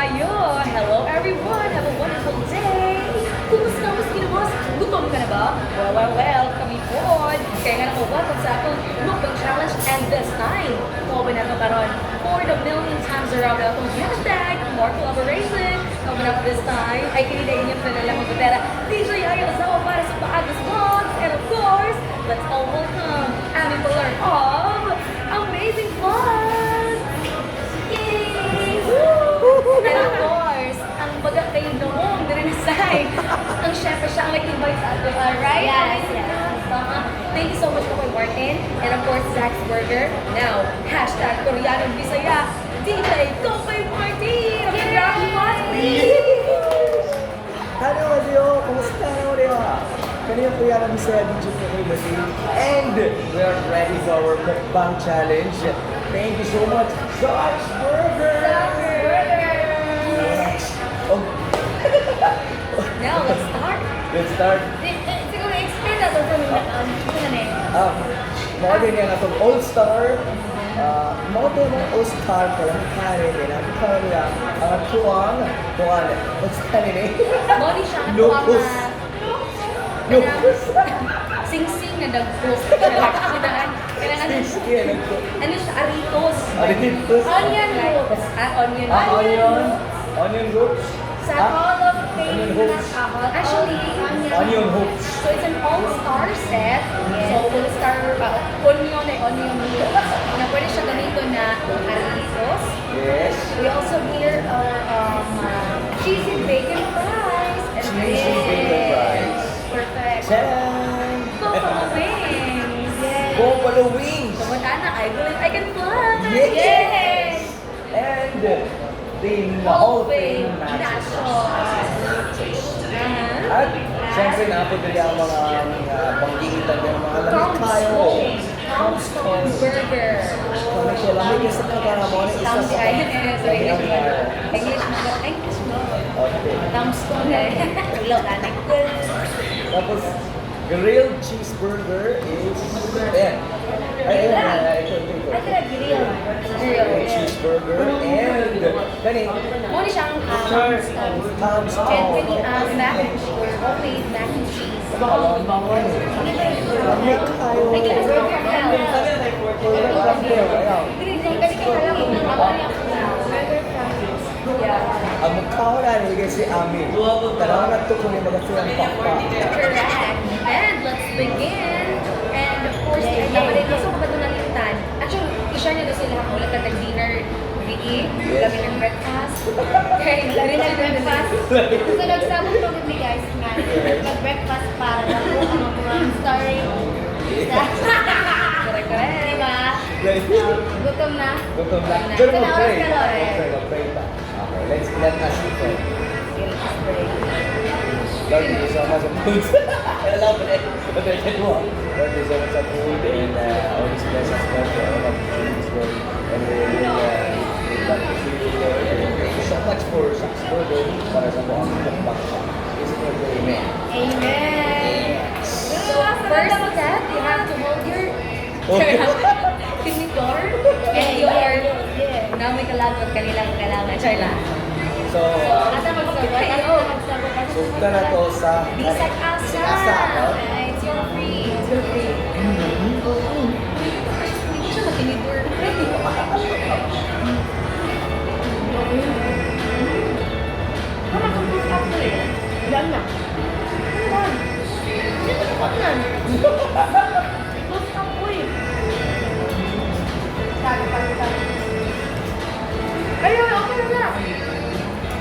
Kaayo! Hello everyone! Have a wonderful day! Kumusta mas kinubos? Gutom ka na ba? Well, well, well, kami po. Kaya nga ako welcome sa atong mukbang challenge, and this time, kauban na karon for the million times around atong #MoreCollaboration. Kauban na this time ay kini na inyong panalang magpatera DJ Aya Ozawa para sa Paagos Vlogs. And of course, let's all welcome Ami Pilar of Amazing Vlogs! Yay! Woo! And of course, ang baga kayo noong dirinasay. Ang syempre siya ang nag-invite sa ato, right? Yes, Amazing yes. Vlogs. Tama. Thank you so much po kay Martin. And of course, Zach's Burger. Now, #KoreanoBisaya, DJ Kopay Martin! A big round of applause, please! 안녕하세요. Kumusta na ulit? Kanina po yan ang Bisaya DJ Kokoy Martin. And we are ready for our mukbang challenge. Thank you so much, Zach's Burger! Zach's Burger! Yes! Oh, Now, let's start. Let's start. Siguro explain na to sa mga ano eh. Ah, mao din yan atong All-Star. Mao din ang All-Star ko lang kare din ang kare ang atuang kuan. What's kare ni? Mao ni siya ang atuang Lupus. Lupus. Sing-sing na dagko. Kailangan Sing-sing na dagko. Ano siya? Aritos. Aritos. Onion roots. Ah, onion. Ah, onion. Onion roots. Sa Ah, Hall of Fame onion na hoops. Actually, onion. Onion hoops. So it's an all-star set. So all-star onion ay onion roots. Na pwede siya ganito na aritos. Yes. We also here our cheesy bacon fries. And Cheesy bacon fries. Perfect. Tcharam! Buffalo wings. Yes. Buffalo wings. Tungod ana, I believe I can fly. Yes! And the Hall Hall of Fame Fame Nachos. At siyempre napo dili ang mga banggitan ng mga lamig kayo. Tombstone Burger. Kami siya lamig sa kagara mo isa Tom, sa ay, sorry, English mo. English mo. English mo. Okay. Tombstone eh. Ulo gani. Tapos grilled cheeseburger is ayan. Ay, ayan, ay, ito, ito, ito. Ay, tira, grill. Grilled cheeseburger and kani Mo ni siyang and Tombstone. kani ang mac and cheese, homemade mac and cheese. Lamig kayo. Ay, glass burger hell. Burger from there, ayan. Dili, dili, kani kay alam mo, ang ano Burger fries. Yeah. Ang mukha na ni si Ami. Tanaw na to kung mga siyang pakpa. Correct. And let's begin. And of course, ay tama din. Gusto ko ba ito nalimutan? Actually, i-share niyo doon sila kung wala ka nag-dinner, BE, Yes. kami nag-breakfast. Okay, Kami nag-breakfast. So nagsabot pa mi guys nga mag-breakfast para na po ang mga story. Correct, correct. Diba? Gutom na. Gutom na. Pero Sa mag-pray. oras ka, Lore. Mag-pray, mag-pray pa. Okay, let us pray. Okay, let's pray. Lord, thank you so much sa food. I love it. But then, Lord, thank you so much sa food and always bless us, Lord, for all of this world. And we will give back to you, Lord. And thank you so much for Zach's Burger para sa buong mukbang siya. This is Lord, amen. Amen. So, first step, you have to hold your Okay. tinidor and your na may kalagot kanilang kailangan. Char lang. So, Asa magsabot? Asa magsabot? Asa sugta na to sa Bisag asa. Bisag asa, no? It's your free. It's your free. Hindi ko siya matinidor. Ano kung push up ko eh? Yan na. Ano ba? Hindi ko na. Push up ko eh. Sabi, sabi, sabi. Ayun, okay na na.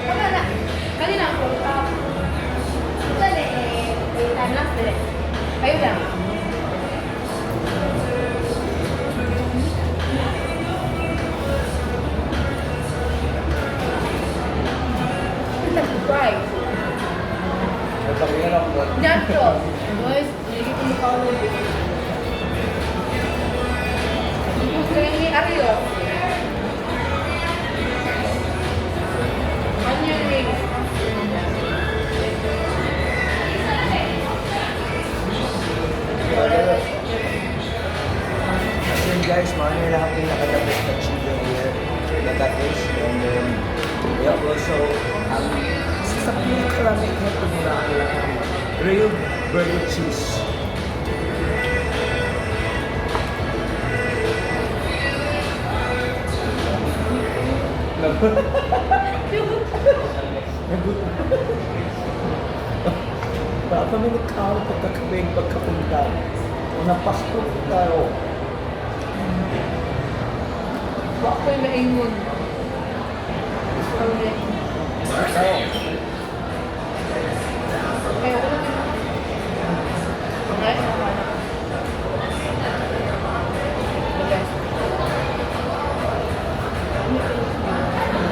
Okay na. Kanina, push up. Dali eh. Wait, time lang. Dali. Ayun lang. Fries. Nagpakita lang ko. Natural. Guys, hindi ko mukha. Gusto ni Aryo. Onion rings. So yun guys, mga nila lahat yung nakadabit na chicken here. Nakatis. And then, Yeah, bro. So, sa pinakalami ito muna ang ilang grilled burger cheese. Nagutom. Baka kami nagkaon pagkakabing pagkapunta. Napasko tayo. Wa ko'y maingon. Sorry. Tayo. Kaya wala din. Ay, wala. The best.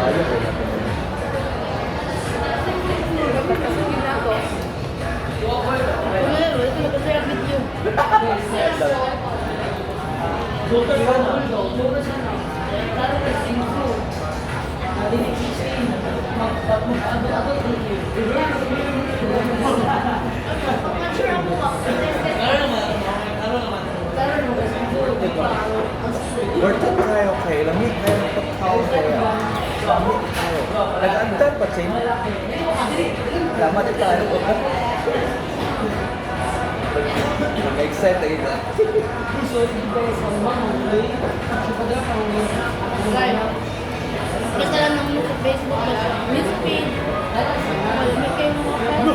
Ayaw ko na. Pagkasugin na ako. Wala, wala talaga sa video. Worth it tayo kay lamig kayo ng pagkaon kaya. Lamig tayo. Nag-andan pa, Chin? Salamat tayo. Nag-excite tayo ka. Wala. Kita lang naman sa Facebook, sa newsfeed. Wala, may kayo mga friends.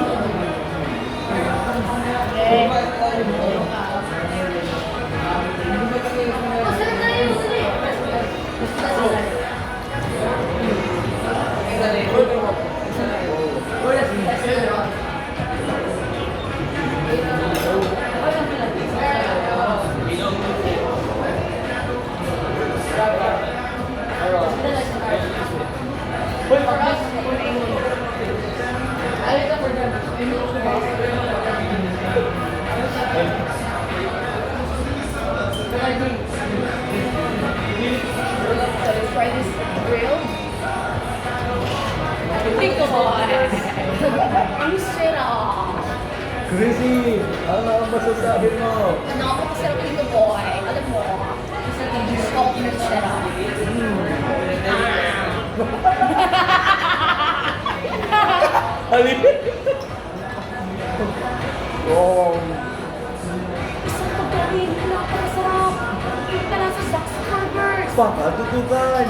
Okay. Oh, saan tayo? Dali. So let's try this grilled. Think of it. Ang sarap. Chrissy, ano ang masasabi mo? Napakasarap dito, boy. Alam mo, sobrang sarap. Halin! Oh, Isang pagkain, napakasarap. Punta lang sa Zack's Burgers. pakadudugan!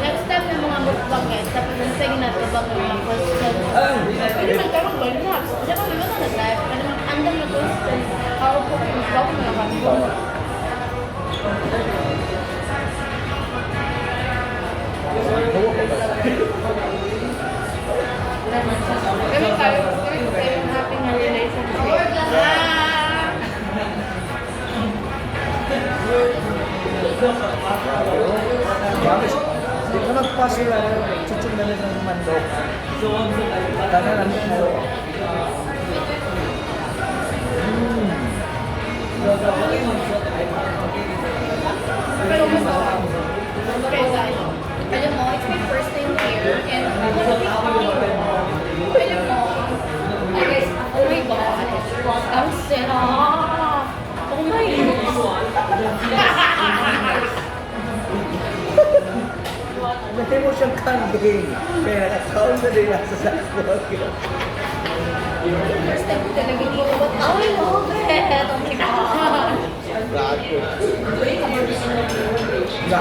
Next time na mga mukbang guys, tapos ang sige na ito bang mga question. Ang! Pwede man karon ba na? Di ba may mga nag-live? Pwede man andam na question. How po kung ikaw na kami. Tama. Hawa ko ba? Kami tayo, kami tayo happy nga relationship. Ah! Grabe. Di ka magpasila, chuchong na lang ng mandok. Tana lang tayo. Pero masarap. Okay guys. Alam mo, it's my first time here and I wanna be kind. Alam mo, I guess, oh my God, ang sarap. Oh my God. Natin mo siyang kambing. Kaya nakakaon na din nasa sakbo. First time ko talaga dito, but I love it. Oh my God. Grabe. Na.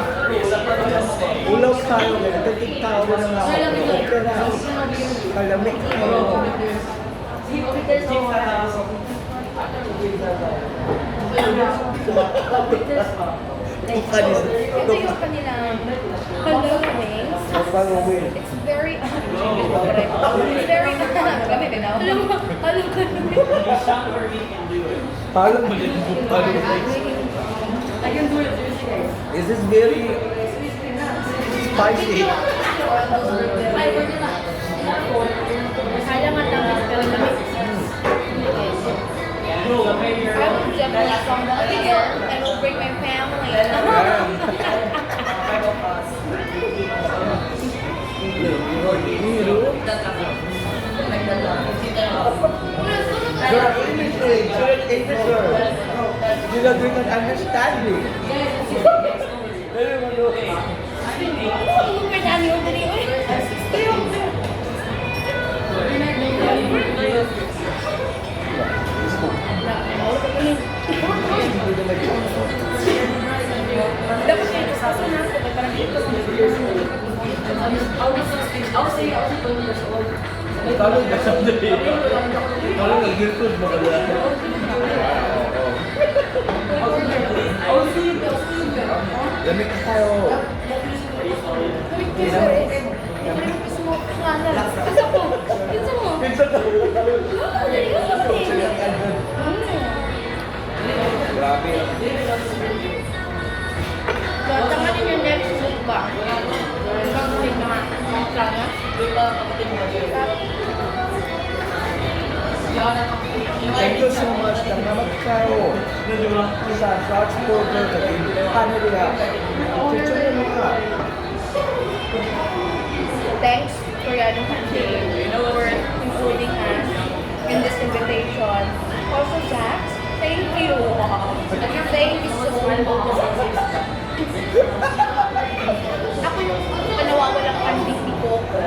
Ulaw tayo. Nagdating tao na nga ako. Okay na. Kalamig tayo. Tukanis. Ito yung kanilang buffalo wings. Buffalo wings. It's very, kami binaw. Alam mo, alam ko. Parang mo din buffalo wings. I can do it, seriously guys. Is this very spicy? Ay, pwede na. Kaya nga tamis, pero tamis. I will definitely come back here I will bring my family. You're an English girl. You're an English girl. You don't we can understand you. Ano kung kanya niyo dali oy? I was 16, I was 20 years old. Talo ka sa dali. Talo ka girlfriend mo ka. Lamig kayo. Kinsa ko? Kinsa mo? Kinsa ka? Wala, dali ka sa Grabe. So, tangan ninyo next week ba? Mag-week na mga plano? Thank you so much. Salamat kayo. Sa Sarge Burger, kaging nila. Chicho mo ka. Thanks, Koreano Campaign, for including us in this invitation. Also, Jax, thank you. Thank you so much. Ako yung panawawalang kanding ni Coco.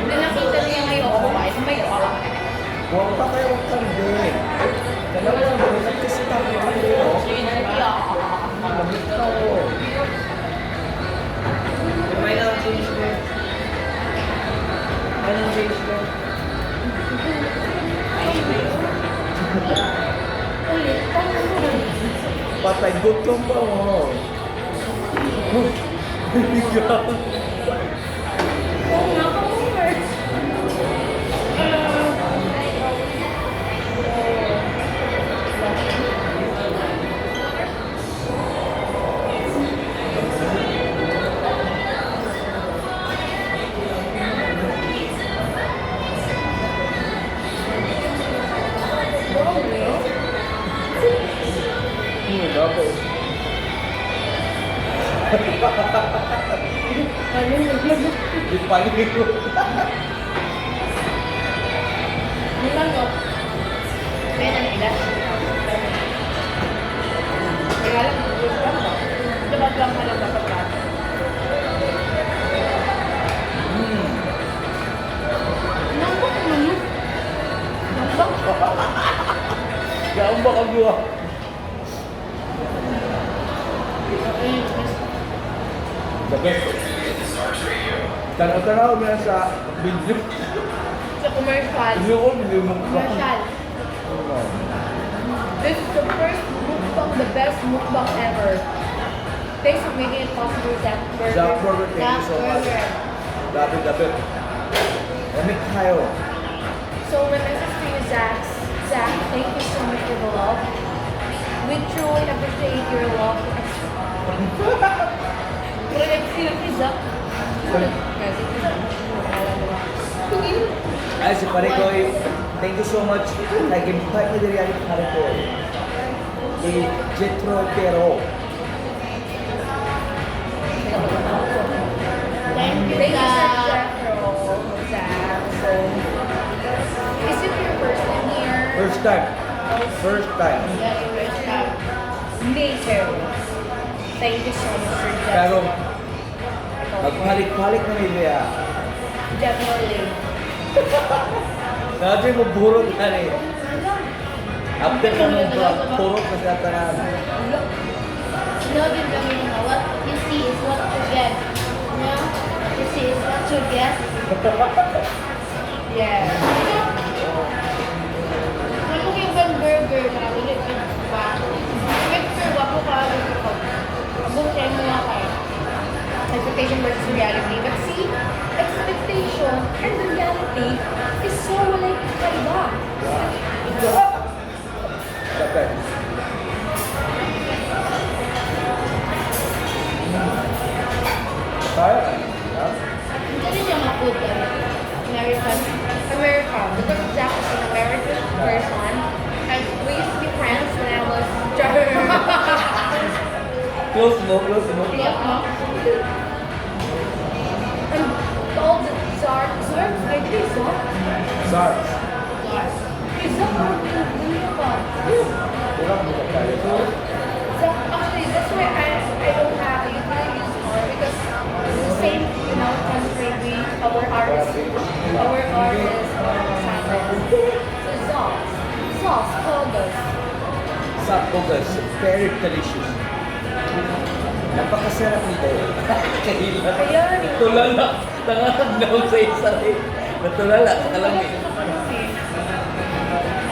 Na nakita niya ngayon, oh my God. Huwag pa kayo kande. Dalawa lang ba? Nagkasita ko kayo. Lamig kayo. Final change ko. Final change ko. Ulit, paano mo? Patay, gutom pa mo. Oo nga, kamumer. Grabe. Di paligo. Yung ano, kaya na nila. Kaya lang, dapat lang ka lang dapat ka. Nambok mo yun. Nambok. Gaon ba ka buha? The best. Tanaw-tanaw mo na sa video. Sa commercial. Hindi ko, hindi mo. Commercial. This is the first mukbang, the best mukbang ever. Thanks for making it possible, Zach Burger. Zach Burger, thank you so much. Burger. Grabe, grabe. Lamig kayo. So my message to you, Zach, Zach, thank you so much for the love. We truly appreciate your love for us. Pero sino si Zach? Ay, si Parekoy, thank you so much. Kay Gimpay ni diri ani Parekoy. Si Jetro Pero. Thank you, Thank you, Sir Zach. Jethro. Zach. So, is it your first time here? First time. First time. Yeah, your first time. Me too. Thank you so much, Sir Jethro. Pero, magpalik-palik na nila. Definitely. Nadyo mo burot na ni. After ka mong burot na siya tanan. Slogan kami na what you see is what you get. No? What you see is what you get. Yeah. Ano yung ban burger na ulit ba? Picture ba ko ka ko. Abot sa imo nga kayo. Expectation versus reality. But see, expectation and the reality is so like kakaiba. The best. Kaya? Yeah. Hindi rin siya mga food ano. American. America. Because Jack is an American person. And we used to be friends when I was Close mo, close mo. Yes, no? And all the Zark, Zark, I think Zark. Sarge. Yes. Is Zark or Kurang mo ka tayo. Zark, actually, that's why I don't have, I didn't use R because the same, country, we, our R is, silent. So Zark, Zark, Kodos. Sarap po guys. Very delicious. Napakasarap nito. Kahila. Ayan. Tulala. Nangangagnaw sa isa eh. Natulala sa kalamig.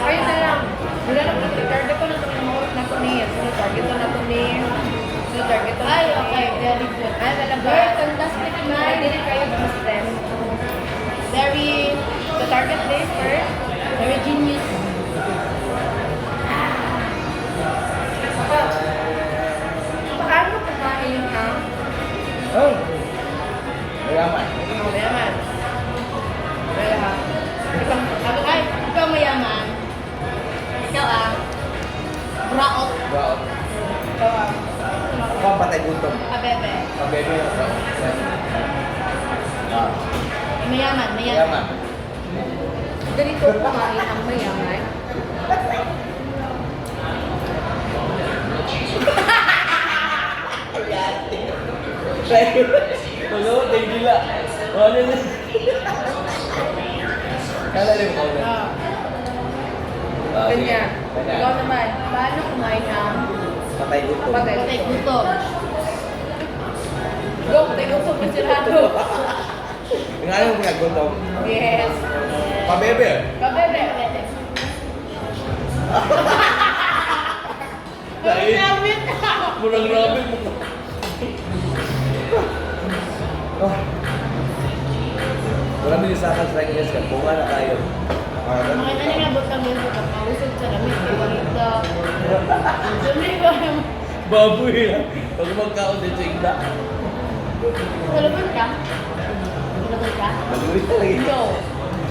Ayun na lang. Wala na po. Target ko na ito na ito ni. Target ko na ito ni. Target ko na. Ay, okay. Very good. Ay, wala ba? Very fantastic Ay, man. dili kayo stress. Very, So target this first. very genius. Paano kumain ang Oh! Mayaman. mayaman? Wala ha. Ikaw, ano Ay, ikaw mayaman. Ikaw ah. Raot. Wow. Ikaw ah. Ako ang patay gutom. Kabebe. Pabebe yung ako. Ah, Mayaman, mayaman. mayaman. Ganito kumain ang mayaman. Tulo, dila. Wala na. Kala rin mo. Ah, Ah, sige. ganyan. Ganyan. Ikaw naman. Paano kumain ang Patay gutom. Patay. patay gutom? Go, patay gutom pa sirado. Yung ayaw mo gutom. Yes. Pabebe. Kabebe. Kabebe. Dahil, Gamit! murang ramen mo. Oh. Marami yung sa akin sa yes, ka. Bunga na tayo. Mga ano nga butang yun sa pagkausod sa lamig kay Walita. Sumi ko. Baboy lang. Pag magkaon din sa igda. Tulungan ka? Tulungan ka? Baboy talaga. No.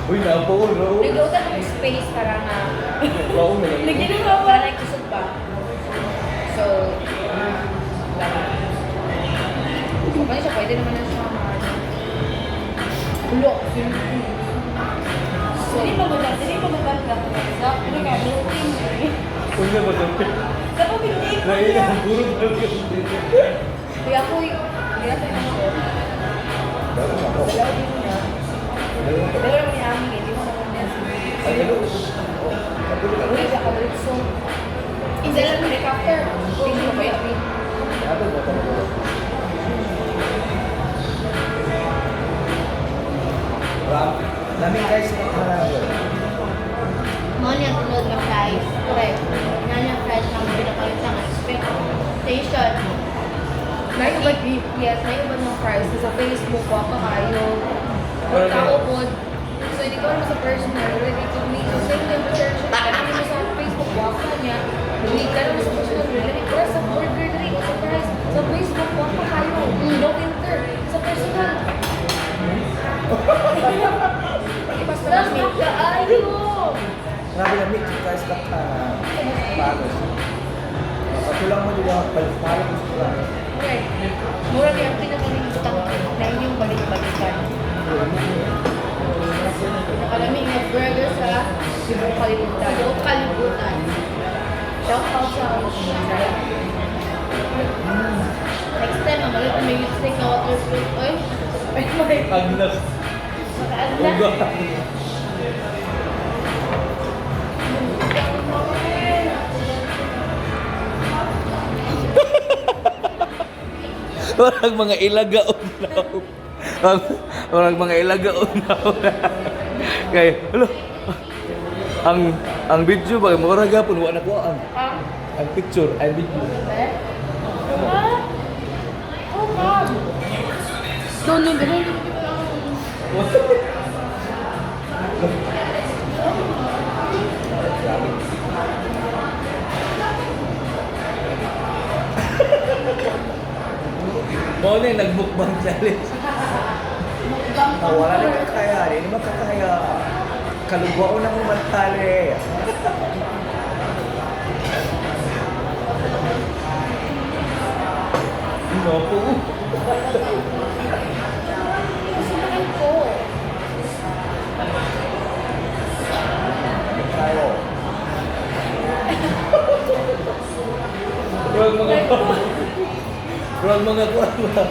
Uy, napo no. Naglutan ng space para nga. Baon na lang. Naginom ka Para nagkusog pa. So, wala. So, pwede siya, pwede naman na siya ma- Ulo. So, Dili pa mo dyan, dili pa mo dyan. Ano ka, melting. Uy, na ba ito? Dapat hindi ko Lain niya. ang puro talaga. Kuya ako, hindi na tayo ako. Dalawa ako. Dalawa din na. Dalawa ako. Dalawa naman ni Ami, hindi mo naman yan. Ay, dalawa. Oh, kagulo ka. Uy, siya kabalit. So, Indala mo. helicopter. Hindi mo ba yun? Ano ba talaga? Ram, lamig guys sa karami. Mo niya tulog na fries. Correct. Nga niya fries ang pinapalit ng expectation. Naiubad, yes, naiubad ng price. Sa Facebook, wapa kayo. Pero Tao po. So, hindi ko alam sa personal, ready to meet. So, same temperature siya. Kaya mo sa Facebook, wapa niya. Hindi ka naman sa personal, ready to sa burger na rin, sa price. Sa Facebook, wapa kayo. No filter. Sa personal. Ipasta Lamig kaayo. Grabe lamig guys sa Palos. Patulang mo dito, palos gusto lang. Okay. Mura kaya ang pinakalingkutan na inyong balik-balikan. Nakalamig na burger sa Sibong kalimutan. buong kalibutan. Shout out sa Next time, mamalit na may lipstick na waterproof. Oy, Agnas. makaan na. Uga. Parang mga ilaga unaw. Parang mga ilaga unaw. Kay, hello. Ang video ba mura gapon wa na kuan. Ah, Ang picture, ay video. Eh? Ah? Oh, God. No, no, no, no, no. Grabe. Mao na yung nagmukbang challenge. Ah, wala na kakaya, hindi naman kakaya. Kalugwao na mo mantali. No po. Sumakan ko. Lamig tayo. Murag mga Murag mga kuan ba.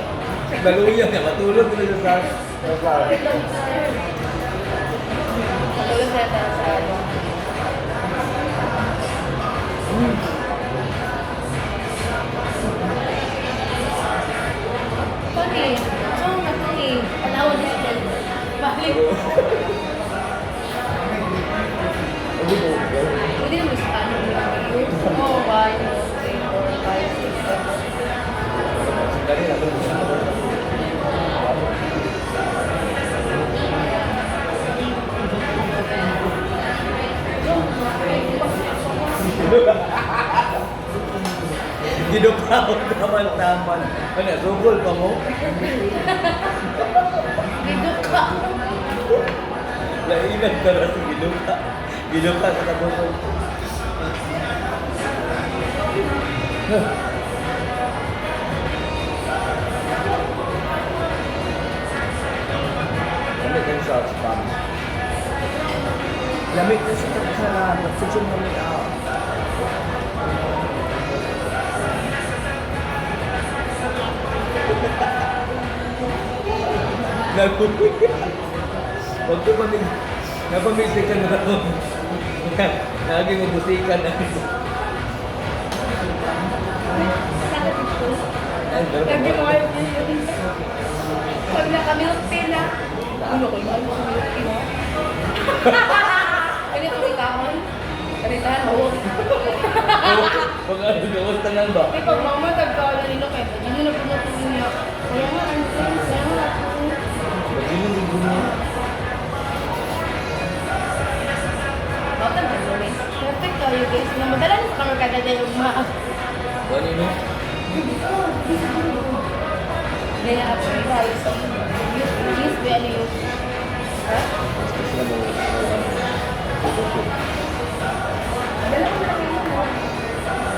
Naluya nga matulog na siya sa Matulog na tayo sa ano. Eh, so, nagtong eh. Alawa display. Balik. Pwede naman sa ano yung Oh, 1, 2, 3, 4, 5, 6, 7. Ginukaw taman-taman. Ano, rugol pa mo? Giduka. Lainan ka na sa ginuka. Ginuka sa tabukol. Lamig kayo sa spam. Lamig na sa kapsaran. Nagsusum kami ah. Nagpupuy. Huwag ko pamig... Napamigsi ka na ako. Lagi mabusikan na. Every morning. Pag naka-milk tea na. Ano ko yung ano milk tea mo? Pwede ito itahon? Karitahan, oo. Pag ano, gawas tanan ba? May pag mama tagkawa na nilo kay hindi na pinatulong niya. Kaya nga, ano kaya nga, ano. Pag yun ang gumawa. Bawat ang gagawin. Perfect kayo guys. Na madala na sa kami kada day ugma. Ano yun? Ganyan ako yung rice. Use use ba ano yung Ha? Sila mo. Dala ko na lang yun, no?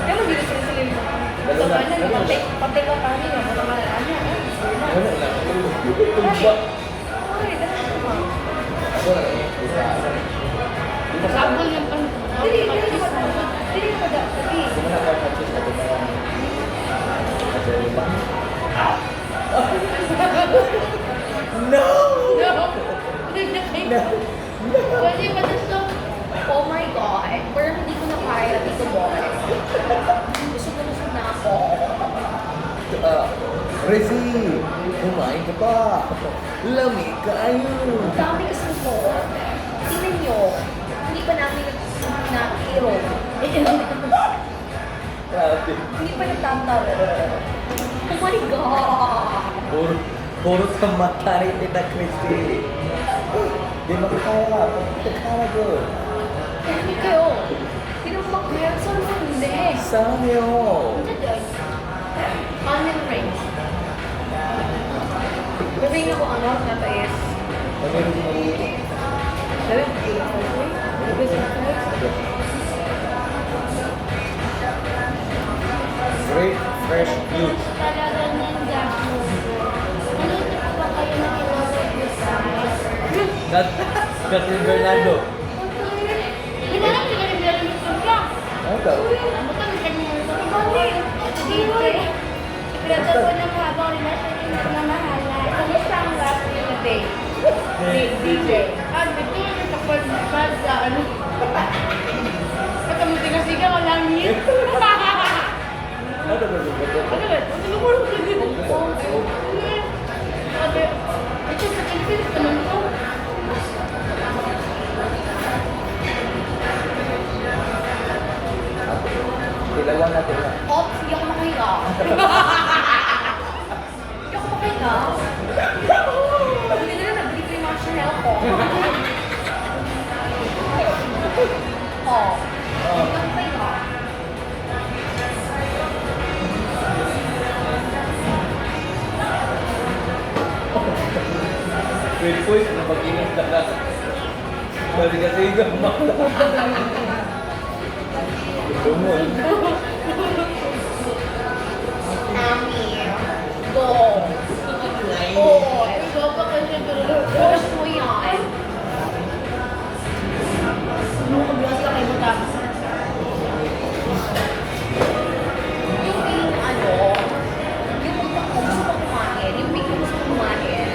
Kaya mo dito sila sila yung Dalawa Sa na. kanan, Dalawa. patay ka kami, no? Wala ka na, ano, eh. Wala lang. Tumba. Ay, dala ko ba? Ako na eh. Di ba? Di ba sa... sabon yung pan. Dili, dili ko dili ko da, dili. Di ba na-purchase na di ba? Kasi di ba? No! No. No. Pwede ba ito? Oh my God. Parang hindi ko na kaya dito, boy. Busog na busog na ako. Ah, Rizzy, kumain ka pa. Lamig kayo. Ang dami kasi nito. Tingnan nyo, hindi pa namin na-hero. Grabe. Hindi pa nagtataro. Oh my God! Puro, puro sa mata ni Tita Christy. Di makakaya. Pagkakala ko. Hindi kayo. Tinambak mo yan. Saan mo hindi? Sanyo. Ano doon? Onion rings. Kasi nga ko ano, natais. Ano yung maluto? Sabi, hindi ako. Uy, gusto ko. Great fresh juice. Talaga ng Jack Ano ito pa kayo na kinawag guys? Catherine Bernardo. Hindi na lang sila rin meron ka. Ano daw? Ano ka DJ. Iprata ko ng habang relasyon yung nagmamahalan. Kamusta ang last in the day? DJ. Ah, dito yung kapag sa ano. At ang ka lang yun. Ano daw? Ano ba? Ano ko Sabi, ito sa Philippines naman to. Kilawan natin na. Ops, hindi ako makahinga. Hindi ako makahinga. Hindi na lang nabili ko yung mga Chanel ko. Oh. Hindi ako makahinga. Wait po, napag-ingat ka na. Bali kasi ikaw mata. Tungol. Nami. Go. Oh. Ikaw pa kasi pero Force mo yan. Ano ko bilas ka kay Buta? Yung feeling na ano, yung utak ko gusto ko kumain, yung bigla gusto ko kumain.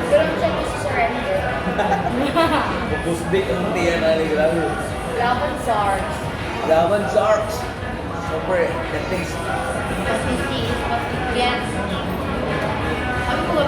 Pero ang tiyan ko surrender. Busdik ang tiyan na ni grabe. Laban Zarks. Laban Sharks. Super, the taste. Kasi si is kasi yan. Sabi ko,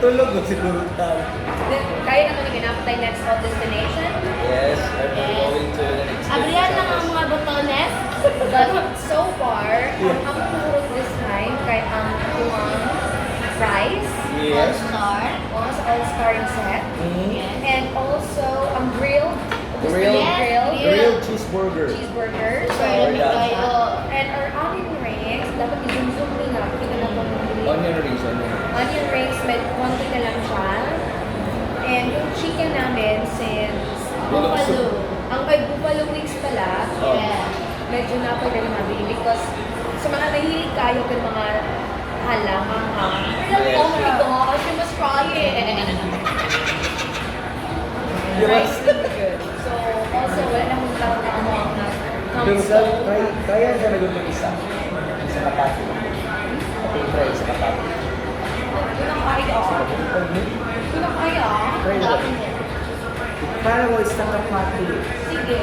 Katulog ko siguro tayo. Then, kaya na ito ni next hot destination. Yes, I'm going to the next Abrihan lang ang mga botones. But so far, ang among nahurot this time kay ang kuwang fries, Yes. All-star. o sa all-star set, Mm. and also ang grilled, Grilled. Yes, grilled Grilled cheeseburger. cheeseburger. So, Super lami kayo. And our onion rings, dapat i-zoom-zoom ni nga, kita na itong Onion rings, onion rings. Onion rings, med konti na lang siya. And yung chicken namin, since Buffalo. Ang kay buffalo wings pala, Oh. Yeah. Medyo napagalimabi because sa mga nahilig kayo kay mga hala, manghang. Yes. Oh my gosh, you must try it. Yes. Really good. So, also, wala na akong tawag na ano ang Pero tombstone. kaya, kaya sa nagod ng isa. Isa ka pati. Okay, try isa ka pati. Unang kaya. Unang kaya. Try mo. Para mo isang kapati. Sige.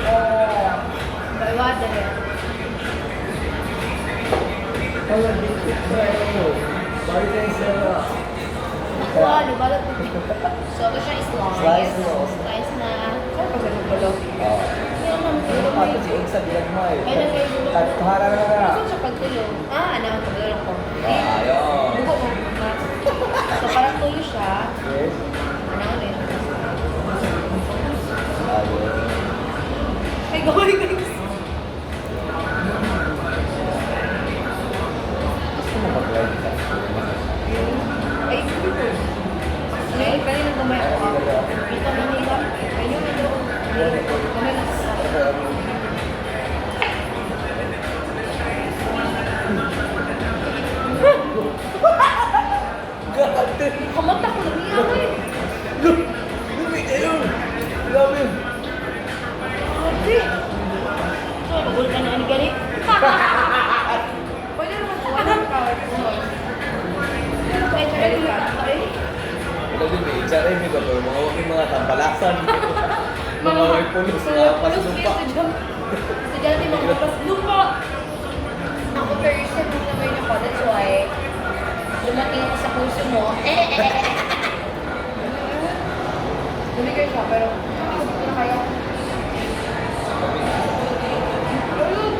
Oh. Baywa dali. Wala, dito tayo. Balik tayo sa Nakuha, lubalot. So, ito siya is slice. Slice mo. Slice na. Saan pa sa buffalo? Oh. Yung ma'am, Ano pa ito si Egsa bilang mo eh. Ay, nagkay- Tathara na na. Gusto siya pagtulog. Ah, ano, pagtulog ko. Ah, ayun. Buko mo. So, parang tuyo siya. Yes. Ano ulit? Ayun. Ay, gawin ko. Gusto mo mag-live ka? Ay, ko. Ay, kanina gamay ako. Ito Manila. Ayun, medyo. Gamay na sa. Gate! Kumanta ko lang niya ako eh. Lumi kayo! Grabe! Grabe. So, magulo ka na ni gani. Pwede naman ito. Ano ka? Pwede ka. Wala din may Egsa rin, may gabay. Mga huwag yung mga tampalasan. Mga may pulos, mga paslupa. Estudyante, mga paslupa. Ako, Thursday, kung naman ako. That's why, dumating ako sa kurso mo. Eh, eh, eh, eh. Lumigay siya, pero hindi ko na kaya. Ayun.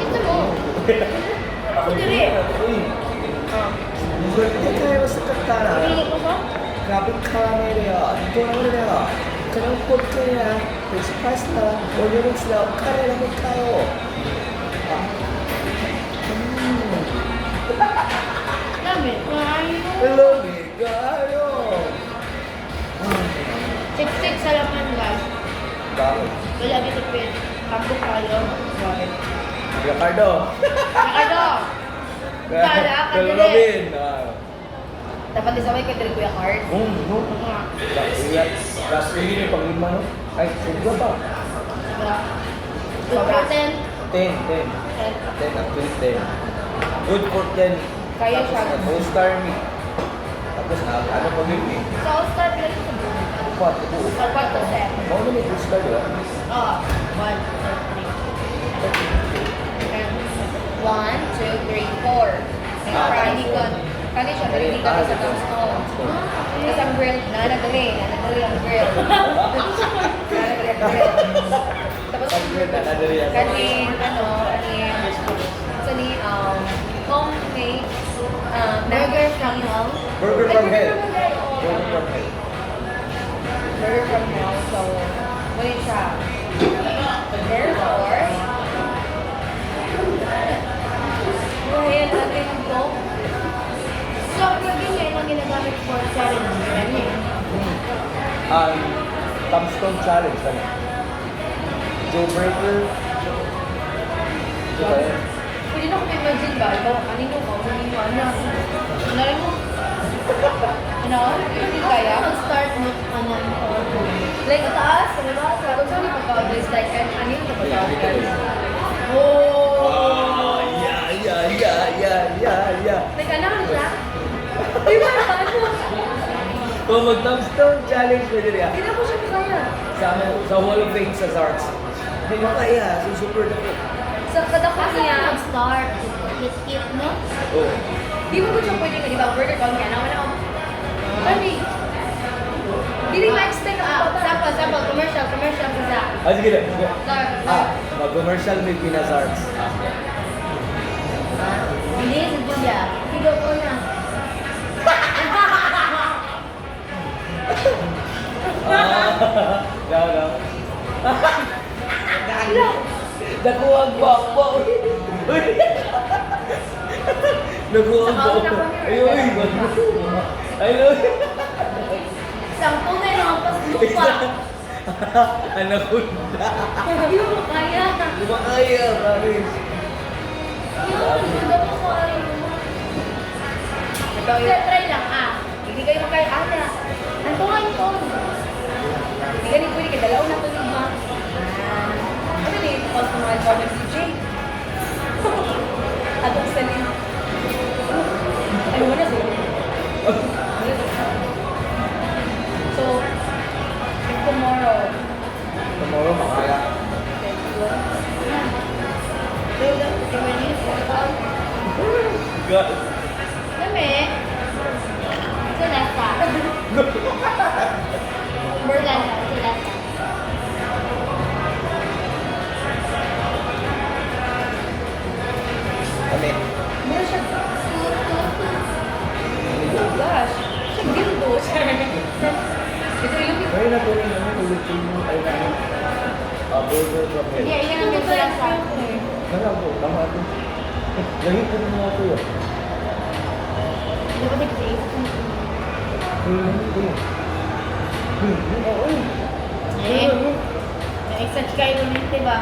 Ito mo. Ako diri. Uy! Hindi kayo sa katara. Pili ko ba? Grabe karamele ah. Dito na ulit ah. Kanang food kaya, French fries na, onion rings na, kare lang kayo. Ah. Lami. Kayo. Lami kayo. Siksik sa laman guys. Bakit? Wala gitipid. Kampo kayo. Sorry. Ricardo. Ricardo! Kala ka Pero dili. Robin. Ah. Dapat isaway kay Dre Kuya Card. No? Last week yung panglima, no? Ay, sobra pa. Sobra. Good for 10. 10, 10. 10, actually 10. Good for 10. Kaya Tapos siya. na, all-star meet. Tapos na, ano pa yun eh? Sa All-Star pila sa buo. Upat, upo. All to 7. Mao na may all-star, di ba? Oh, 1, 2, 3. 1, 2, 3, 4. May Ah, fries. four. Kani siya, dali dito Ah, sa dito. tombstone. Tapos ang grilled, nanadali, nanadali ang grilled. Nanadali ang grilled. Tapos, Ang grilled, nanadali ang kanin, ano, kanin, sa ni, homemade, Burger from hell. Burger Ay, from hell. burger from hell. Oo. Burger from hell. Burger from hell. So, muna siya. Therefore, buhayan natin ito. So, gabi niya ang ginagamit for challenge. Ganyan. Ang Tombstone Challenge, ano? Joe Breaker. Ito ba yun? Pwede na akong imagine ba? Ikaw, kanino ka? Kanino, ano? Ano rin mo? Ano? Hindi kaya? Mag-start mo, ano, Like, taas, di ba? Sa kung saan yung pagka-guys, like, ano yung pagka-guys? Oh! Oh, yeah. Like, ano ano siya? Di ba? Ano? Kung mag-Tombstone Challenge, pwede rin. Hindi na ko siya kaya. Sa, ano, sa Wall of Fame sa Zarks. Hindi mo kaya, so super dako. Sa kadako Asa niya, ka mag-start? Kit-kit, no? Oh. Di mo ko siya pwede nga, di ba? Burger kaon ka, naman ako. Kani, dili ma-extend ang Ah, pata. sample, sample, commercial, commercial sa Zach. Ah, sige na. Sige. Sorry, Ah, mag-commercial may Pinazarts. Hindi, si Julia. Higaw ko na. Ah, no, no. Nakuha ang guwapo. Uy. Nakuha ang guwapo. Ay, uy. Ay, uy. Isang tunay na kampas lupa. Anaconda. Hindi mo kaya. Di ba kaya, promise? Yung, gusto ko ko ay. Ikaw Try, yun. try lang ah. Hindi kayo makaya. Ana, ang tungan ko. Hindi ka rin pwede kay dalaw na ito ma. Ano ni, pag mga comment si Jake. Atong salin. Ay, wala sila. So, if tomorrow, Tomorrow, makaya. God. Kami. Sa lasa. Sa lasa, sa lasa. Kami. meron siya, Two, two, two. oh gosh, siya gildo. Ito yung Kaya na po rin namin ulitin mo ay namin. Ah, burger from hell. Hindi, yan ang sa lasa. Wala po, tama ito. Lagi ko rin mga kuya. Hindi ba nag-taste? Oo. Eh, na-excite kayo ulit, di ba?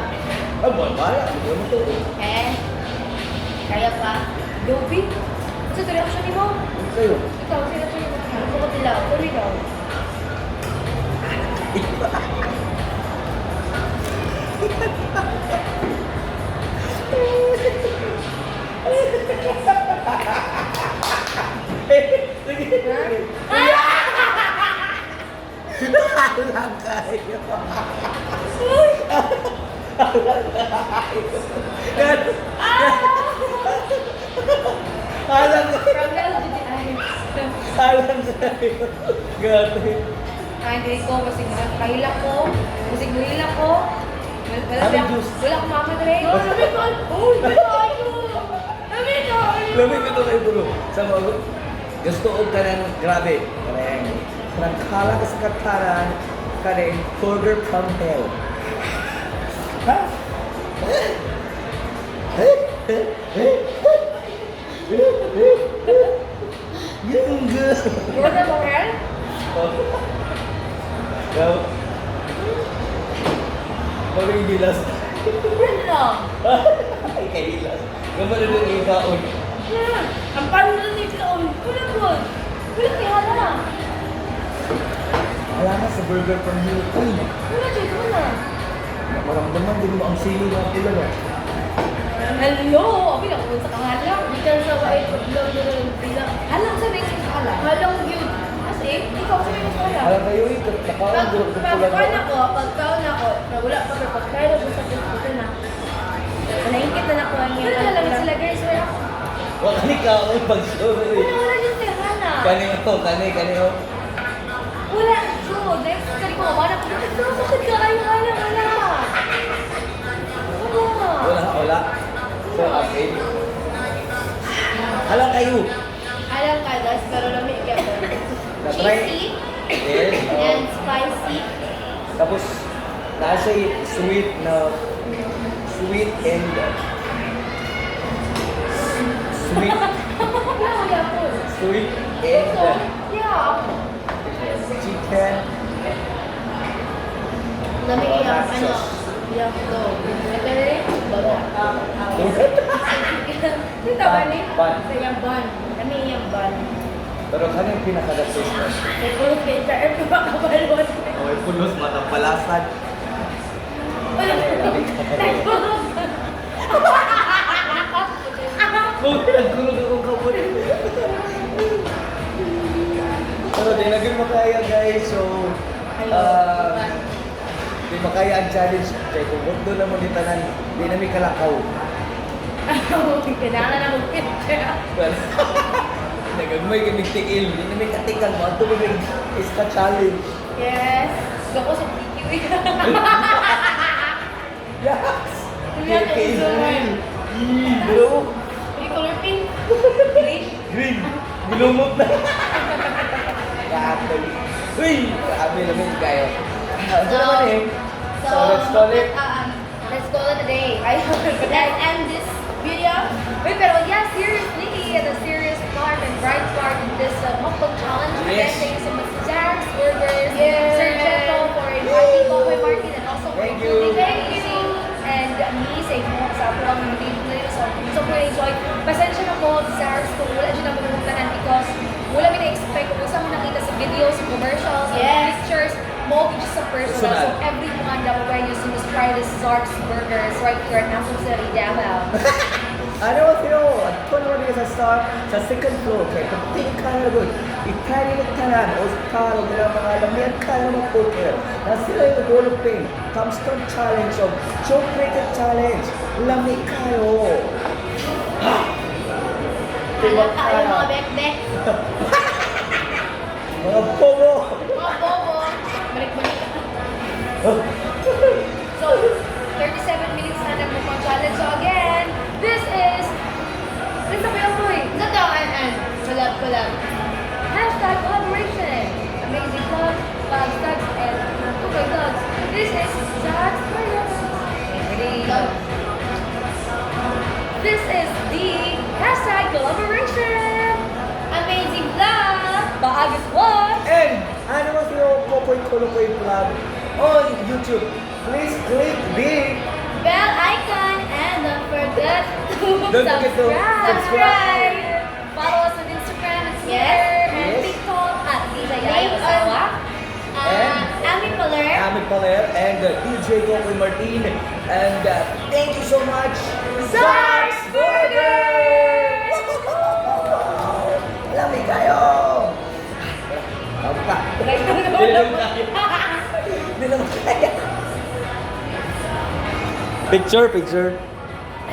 Ah, wala. Hindi mo to. Eh, kaya pa. Dobby? Sa reaction ni mo? Sa'yo. Ikaw, sa reaction ni mo? Gusto ko tilaw. Pero ikaw. Alam kayo. Alam From Lel GTI. Alam sa'yo. Gati. Ay, hindi ko. Masig kahila ko. Masig muhila ko. Wala, wala, Ano wala, juice? wala akong mama dre. Sabi ko, uy, tayo! Sabi ko, Lamig ito kayo bro. Sa mga gusto og kanang grabe. Kanang kanang kala ka sa kataran kanang burger from hell. Ha? Yung good. Burger from Hell? Well, parang hindi last. Ano lang? Ay, kay last. Gamay na doon yung kaon. Ang paano na nito? Wala po. Wala kay hala. Wala na sa burger from hell. Uy, Wala dyan, wala. maramdaman din mo ang sili ng pula no? Hello! Abi na sa kahala. Gikan sa white, paglaw na lang pila. Hala, sa may kahala. Halong yun. Kasi, ikaw sa may kahala. Alam kayo eh, kakaon Pag, group pag kaon ako, pag kaon ako, na wala pa pero pag kaya na sa puto na. Naingkit na nakuha niya. Wala na lang sila guys. Wala. Wa kani kaon pag sure eh. Wala, wala dyan sila hala. Kani oh, kani kani oh. Wala. So, next kali ko, wala ko. Bakit ka kayo? Wala, wala. Wala. Wala, wala. So, okay. Alam kayo. Alam ka, guys, pero lami ka. Na-try. Cheesy Yes. Oh. and spicy. Tapos, nasa sweet na sweet and sweet Wala, wala po. sweet and So, yeah. chicken Lami yung ano, yung flow. Ito rin, baba. Yung tama ni? Bun. Sa iyang bun. Lami yung bun. Pero kani yung pinaka-the best na. May pulot kayo sa air, makabalot. Okay, pulos, matampalasan. Nagpulot. Oh, nagkulog akong kamot. Pero di na gyud makaya guys. So, di makaya ang challenge. Kay kung mundo na mo di tanan, di na mi kalakaw. Kailangan na mag-picture. Well, Nagagmay kami tiil. Hindi na may katikang mo. Ato may iska challenge. Yes. Gako sa PQ. Yes! Hindi natin Green. Blue. May color pink. Green. Green. Gulumot na. Grabe. Uy! Grabe naman kayo. Ano naman eh? So, let's call it. Let's call it a day. Ay, Let's end this video. Wait, pero yeah, seriously, the serious part and bright part in this mukbang challenge. Again, Yes. thank you so much to Jax Burgers, Yes. Sir Jeto for inviting Kokoy Martin and also for Thank you. including Amazing and me sa inyo sa ako ang nandito. So, so enjoy. Pasensya na po, Zars, kung wala dyan ang tanan because wala mi na-expect kung saan mo nakita sa videos, sa commercials, sa pictures, mo gid siya sa personal. Personal. So everyone that will you must try this Zark's Burgers right here at Nassau City, Davao. 안녕하세요. 토너리가 sa star sa second floor kay kapting kaya good. Italian tanan o star o nila mga lamian kaya mga poker. Na sila yung Hall of Fame. Tombstone Challenge of Joe Crater Challenge. Lami kayo. Ha! Alam tayo mga bekbek. Mga bobo! Mga bobo. Balik-balik. So, 37 minutes na nag-mukbang challenge. So again, this is Lisa Kuya. Ito to, and. Collab, collab. #collaboration. Amazing Vlogs, Vlogs, Vlogs, and Kukoy Vlogs. This is Zach's Burgers. Ready? This is the #collaboration. Amazing vlog! Baagis Vlog. And 안녕하세요. Kokoy Kolokoy Vlog on YouTube. Please click the Bell icon and don't forget to Don't forget to Subscribe. Follow us on Instagram and Twitter and TikTok at DJ Name Ayo Osawa. Ami Paler. Amit Paler and DJ Kokoy Martin. And thank you so much, Zach's Burgers! Lami kayo! Tama pa. Hindi naman kaya. Hindi naman kaya. Picture, picture.